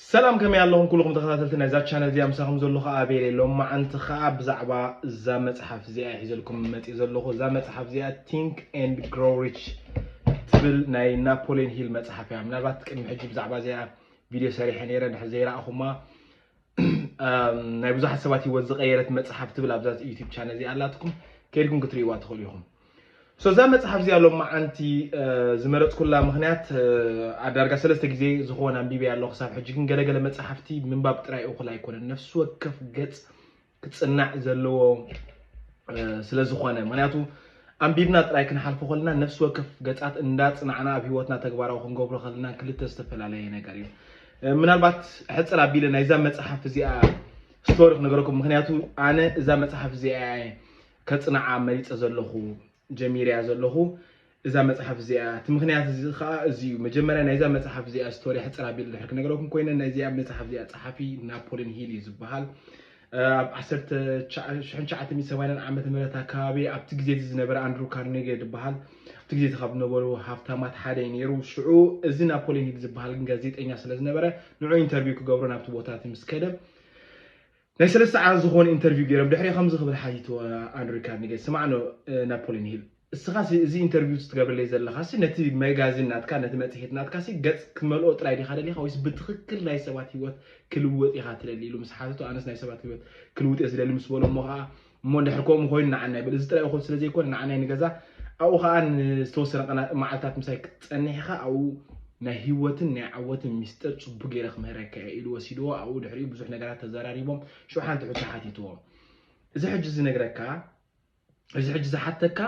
ሰላም፣ ከመይ ኣለኹም ኩልኹም ተኸታተልቲ ናይዛ ቻነል እዚኣ? ምሳኹም ዘለኹ ኣቤል እየ። ሎማዓንቲ ኸኣ ብዛዕባ እዛ መጽሓፍ እዚኣ እየ ሒዘልኩም መጺእ ዘለኹ። እዛ መጽሓፍ እዚኣ Think and Grow Rich ትብል ናይ ናፖሊዮን ሂል መጽሓፍ እያ። ምናልባት ቅድሚ ሕጂ ብዛዕባ እዚኣ ቪድዮ ሰሪሐ ነይረ፣ እንድሕር ዘይረኣኹማ፣ ኣም፣ ናይ ብዙሓት ሰባት ህይወት ዝቐየረት መጽሓፍ ትብል ኣብዛ ዩቲዩብ ቻነል እዚኣ ኣላትኩም፣ ከይድኩም ክትርእይዋ ትኽእሉ ኢኹም። ሶ እዛ መጽሓፍ እዚኣ ሎማዓንቲ ዝመረጽኩላ ምኽንያት፣ ኣዳርጋ ሰለስተ ግዜ ዝኾነ ኣንቢበያ ኣለኹ። ክሳብ ሕጂ ግን ገለገለ መጽሓፍቲ ምንባብ ጥራይ እኹል ኣይኮነን፣ ነፍሲ ወከፍ ገጽ ክጽናዕ ዘለዎ ስለ ዝኾነ። ምኽንያቱ ኣንቢብና ጥራይ ክንሓልፎ ከለና፣ ነፍሲ ወከፍ ገጻት እንዳጽናዕና ኣብ ህይወትና ተግባራዊ ክንገብሮ ከለና ክልተ ዝተፈላለየ ነገር እዩ። ምናልባት ሕጽር ኣቢለ ናይዛ መጽሓፍ እዚኣ ስቶሪ ክነገረኩም። ምኽንያቱ ኣነ እዛ መጽሓፍ እዚኣ እየ ከጽንዓ መሪጸ ዘለኹ፣ ጀሚርያ ዘለኹ እዛ መጽሓፍ እዚኣ። እቲ ምኽንያት እዚ ኸኣ እዚ እዩ። መጀመርያ ናይዛ መጽሓፍ እዚኣ ስቶሪ ሕጽር ኣቢለ ድሕር ክነገረኩም ኮይነ፣ ናይዚኣ መጽሓፍ እዚኣ ጸሓፊ ናፖሊዮን ሂል እዩ ዝበሃል። ኣብ ዓሰርተ ትሽዓተ ሚእቲ ሰማንያን ዓመተ ምህረት ኣከባቢ ኣብቲ ግዜ እዚ ዝነበረ ኣንድሩ ካርኔጌ ዝበሃል፣ ኣብቲ ግዜ እቲ ካብ ዝነበሩ ሃብታማት ሓደ እዩ ነይሩ። ሽዑ እዚ ናፖሊዮን ሂል ዝበሃል ግን ጋዜጠኛ ስለ ዝነበረ፣ ንዑ ኢንተርቪው ክገብሮ ናብቲ ቦታ እቲ ምስ ከደ፣ ናይ ሰለስተ ዓመት ዝኾነ ኢንተርቪው ገይሮም፣ ድሕሪ ከምዚ ክብል ሓቲትዎ ኣንድሩ ካርኔጌ፣ "ስማዕ ኖ፣ እ፣ ናፖሊዮን ሂል፣ እስኻ ሲ እዚ ኢንተርቪው ትገብረለይ ዘለኻ ሲ ነቲ መጋዚን ናትካ፣ ነቲ መጽሔት ናትካ ሲ ገጽ ክመልኦ ጥራይ ዲኻ ደሊኻ ወይስ ብትኽክል ናይ ሰባት ህይወት ክልውጥ ኢኻ ትደሊ?" ኢሉ ምስ ሓተቶ፣ ኣነስ ናይ ሰባት ህይወት ክልውጥ እየ ዝደሊ ምስ በሎ፣ እሞ ኸኣ፣ "እሞ እንድሕር ከምኡ ኮይኑ ንዓናይ በል፣ እዚ ጥራይ እኹል ስለ ዘይኮነ ንዓናይ ንገዛ፣ ኣብኡ ኸኣ ንዝተወሰነ ቀና-፣ መዓልታት ምሳይ ክትጸንሕ ኢኻ፣ ኣብኡ ናይ ህይወትን ናይ ዓወትን ሚስጥር ጽቡቅ ገይረ ክምህረካ እየ" ኢሉ ወሲድዎ። ኣብኡ ድሕሪኡ ብዙሕ ነገራት ተዘራሪቦም። ሽዑ ሓንቲ ሕቶ ሓቲትዎ። "እዚ ሕጂ ዝነግረካ፣ እዚ ሕጂ ዝሓተካ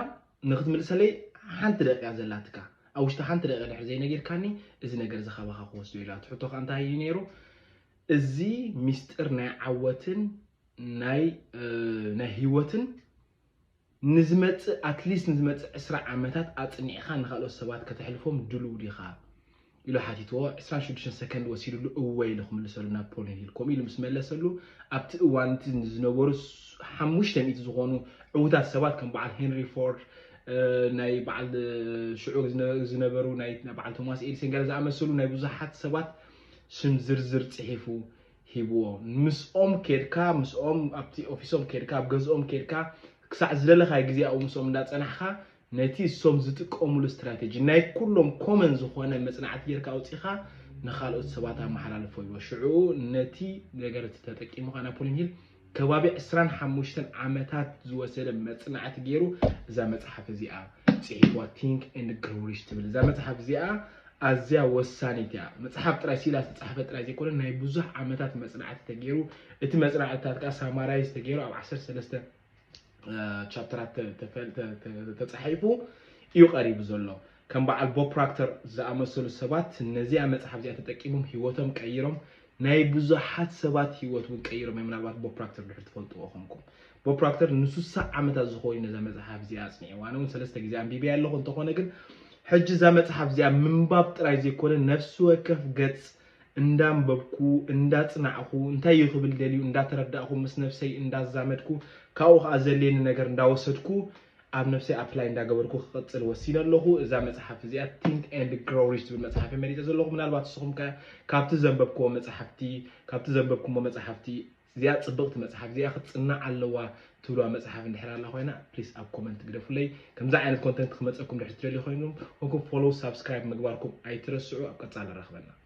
ንክትምልሰለይ ሓንቲ ደቂቃ ዘላትካ፣ ኣብ ውሽጢ ሓንቲ ደቂቃ ድሕሪ ዘይነጊርካኒ፣ እዚ ነገር እዚ ካባኻ ክወስዶ" ኢሉ። እቲ ሕቶ ከኣ እንታይ እዩ ነይሩ? "እዚ ሚስጥር ናይ ዓወትን ናይ፣ እ፣ ናይ ህይወትን ንዝመጽእ፣ ኣትሊስት ንዝመጽእ ዕስራ ዓመታት ኣጽኒዕኻ ንኻልኦት ሰባት ከተሕልፎም ድሉው ዲኻ?" ኢሉ ሓቲትዎ። ዕስራን ሽዱሽተን ሰከንድ ወሲድሉ፣ "እወ" ኢሉ ክምልሰሉ ናፖሊዮን ሂል። ከምኡ ኢሉ ምስ መለሰሉ፣ ኣብቲ እዋን እቲ ዝነበሩ ስ-፣ ሓሙሽተ ሚእቲ ዝኾኑ ዕዉታት ሰባት፣ ከም በዓል ሄንሪ ፎርድ፣ እ፣ ናይ በዓል፣ እ፣ ሽዑ ዝነ-፣ ዝነበሩ ናይ፣ ናይ በዓል ቶማስ ኤዲሰን ገለ ዝኣመሰሉ ናይ ብዙሓት ሰባት ሽም ዝርዝር ጽሒፉ ሂብዎ። ምስኦም ኬድካ፣ ምስኦም ኣብቲ ኦፊሶም ኬድካ፣ ኣብ ገዝኦም ኬድካ፣ ክሳዕ ዝደለኻዮ ግዜ ኣብኡ ምስኦም እንዳጸናሕካ፣ ነቲ እሶም ዝጥቀሙሉ ስትራቴጂ፣ ናይ ኩሎም ኮመን ዝኾነ መጽናዕቲ ጌርካ ኣውጺኻ ንኻልኦት ሰባት ኣመሓላልፎ ኢልዎ። ሽዑ ነቲ ነገር እቲ ተጠቂሙ ከኣ ናፖሊዮን ሂል ከባቢ ዕስራን ሓሙሽተን ዓመታት ዝወሰደ መጽናዕቲ ገይሩ እዛ መጽሓፍ እዚኣ ጽሒፍዋ፣ Think and Grow Rich ትብል። እዛ መጽሓፍ እዚኣ ኣዝያ ወሳኒት እያ። መጽሓፍ ጥራይ ስኢላ ዝተጻሕፈት ጥራይ ዘይኮነ፣ ናይ ብዙሕ ዓመታት መጽናዕቲ ተገይሩ፣ እቲ መጽናዕትታት ከኣ ሳማራይዝ ተገይሩ ኣብ ዓሰርተ ሰለስተ እ፣ ቻፕተራት ተ-፣ ተፈል-፣ ተ-፣ ተ-፣ ተጻሒፉ እዩ ቀሪቡ ዘሎ። ከም በዓል ቦብ ፕሮክተር ዝኣመሰሉ ሰባት ነዚኣ መጽሓፍ እዚኣ ተጠቂሞም ህይወቶም ቀይሮም፣ ናይ ብዙሓት ሰባት ህይወት እውን ቀይሮም እዮም። ምናልባት ቦብ ፕሮክተር ድሕር ትፈልጥዎ ኾንኩም። ቦብ ፕሮክተር ንስሳ ዓመታት ዝኾኑ ነዛ መጽሓፍ እዚኣ ኣጽኒዕዋ። ኣነ እውን ሰለስተ ግዜ ኣንቢበያ ኣለኹ። እንተኾነ ግን ሕጂ እዛ መጽሓፍ እዚኣ ምንባብ ጥራይ ዘይኮነ፣ ነፍሲ ወከፍ ገጽ እንዳንበብኩ፣ እንዳጽናዕኹ፣ እንታይ እዩ ክብል ደልዩ እንዳተረዳእኹ፣ ምስ ነፍሰይ እንዳዛመድኩ፣ ካብኡ ኸኣ ዘድልየኒ ነገር እንዳወሰድኩ፣ ኣብ ነፍሰይ ኣፕላይ እንዳገበርኩ ክቕጽል ወሲነ ኣለኹ። እዛ መጽሓፍ እዚኣ Think and Grow Rich ትብል መጽሓፍ እየ መሪጸ ዘለኹ። ምናልባት ንስኹም ከ ካብቲ ዘንበብክዎ መጽሓፍቲ፣ ካብቲ ዘንበብኩሞ መጽሓፍቲ፣ እዚኣ ጽብቕቲ መጽሓፍ እዚኣ ክትጽናዕ ኣለዋ ትብልዋ መጽሓፍ እንድሕር ኣላ ኮይና፣ ፕሊስ ኣብ ኮመንት ግደፉለይ። ከምዚ ዓይነት ኮንተንት ክመጸኩም ድሕር ትደልዩ ኮይንኩም፣ ኮንኩም ፎሎው፣ ሳብስክራይብ ምግባርኩም ኣይትረስዑ። ኣብ ቀጻሊ ንራኸበና።